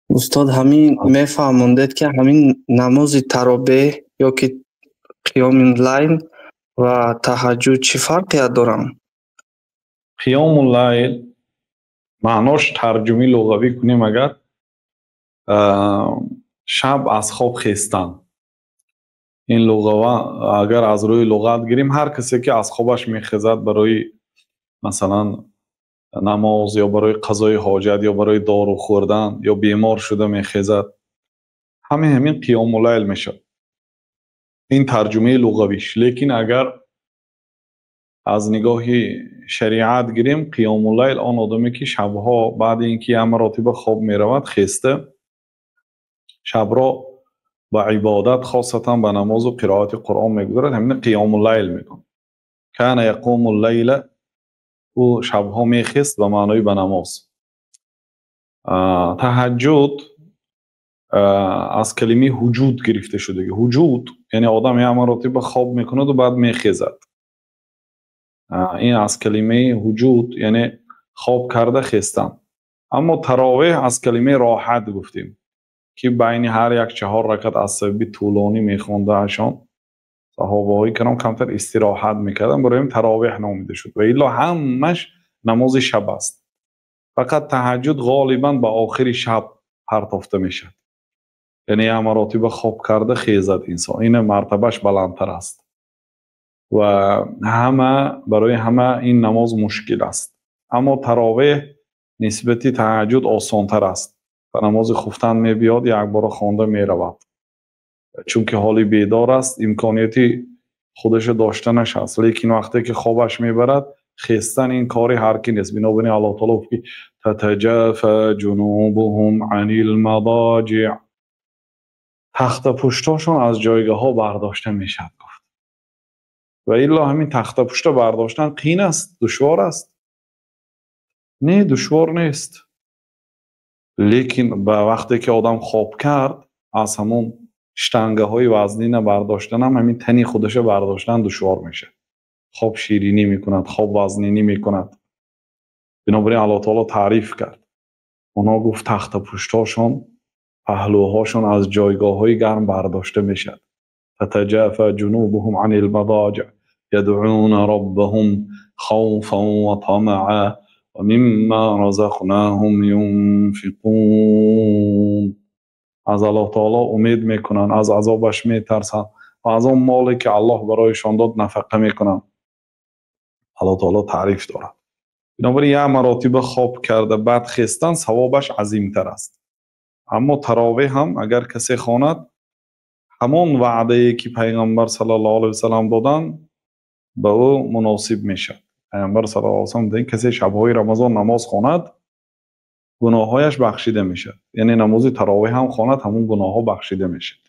Устод, ҳамин мефаҳмондед, ки ҳамин намози таровеҳ ё ки қиёми лайл ва таҳаҷҷуд чӣ фарқият доранд? Қиёму лайл маънош, тарҷумаи луғавӣ кунем агар, шаб аз хоб хестан. Ин луғава агар аз рӯи луғат гирем, ҳар касе ки аз хобаш мехезад барои, масалан, намоз ё барои қазои ҳоҷат ё барои дору хӯрдан ё бемор шуда мехезад, ҳамин ҳамин қиёмулайл мешавад. Ин тарҷумаи луғавиш. Лекин агар аз нигоҳи шариат гирем, қиёмулайл он одаме ки шабҳо баъди ин ки як маротиба хоб меравад, хеста шабро ба ибодат, хосатан ба намозу қироати Қуръон мегузарад, ҳамина қиёмулайл мегӯянд. Кана яқуму лайла, ӯ шабҳо мехест ба маънои ба намоз. Таҳаҷҷуд аз калимаи ҳуҷуд гирифта шудаги. Ҳуҷуд яъне одам як маротиба хоб мекунаду баъд мехезад. Ин аз калимаи ҳуҷуд, яъне хоб карда хестан. Аммо таровеҳ аз калимаи роҳат гуфтем, ки байни ҳар як чаҳор ракат аз сабаби тӯлонӣ мехондаашон саҳобаҳои киром камтар истироҳат мекарданд, барои ҳамин таровеҳ номида шуд. Ва илло ҳамаш намози шаб аст. Фақат таҳаҷҷуд ғолибан ба охири шаб партофта мешавад, яъне як маротиба хоб карда хезад инсон, ина мартабаш баландтар аст ва ҳама барои ҳама ин намоз мушкил аст. Аммо таровеҳ нисбати таҳаҷҷуд осонтар аст. Ба намози хуфтан мебиёд, якбора хонда меравад, чунки ҳоли бедор аст, имконияти худашо доштанаш ҳаст. Лекин вақте ки хобаш мебарад, хестан ин кори ҳар ки нест. Бинобар ин Аллоҳ таоло гуфт, ки татаҷафа ҷунубуҳум анил мадоҷиъ, тахтапуштошон аз ҷойгоҳҳо бардошта мешавад, гуфт. Ва илло ҳамин тахтапушта бардоштан қиин аст, душвор аст? Не, душвор нест, лекин ба вақте ки одам хоб кард, аз ҳамон штангаҳои вазнина бардоштанам ҳамин тани худаша бардоштан душвор мешавад. Хоб ширинӣ мекунад, хоб вазнинӣ мекунад. Бинобар ин Аллоҳ таоло таъриф кард онҳо, гуфт, тахтапуштҳошон, паҳлӯҳошон аз ҷойгоҳҳои гарм бардошта мешавад. Татаҷафа ҷунубуҳум ани лмадоҷиъ ядъуна роббаҳум хавфан ва тамаа ва мимма разақнаҳум юнфиқун. Аз Аллоҳ таоло умед мекунанд, аз азобаш метарсанд ва аз он моле ки Аллоҳ барояшон дод, нафақа мекунанд. Аллоҳ таоло таъриф дорад. Бинобар ин як маротиба хоб карда баъд хестан савобаш азимтар аст. Аммо таровеҳ ҳам агар касе хонад, ҳамон ваъдае ки Пайғамбар саллаллоҳу алайҳи васаллам доданд, ба ӯ муносиб мешавад. Пайғамбар саллаллоҳу алайҳи васаллам гуфтанд, касе шабҳои Рамазон намоз хонад, гуноҳҳояш бахшида мешавад. Яъне намози таровеҳ ҳам хонад, ҳамон гуноҳҳо бахшида мешавад.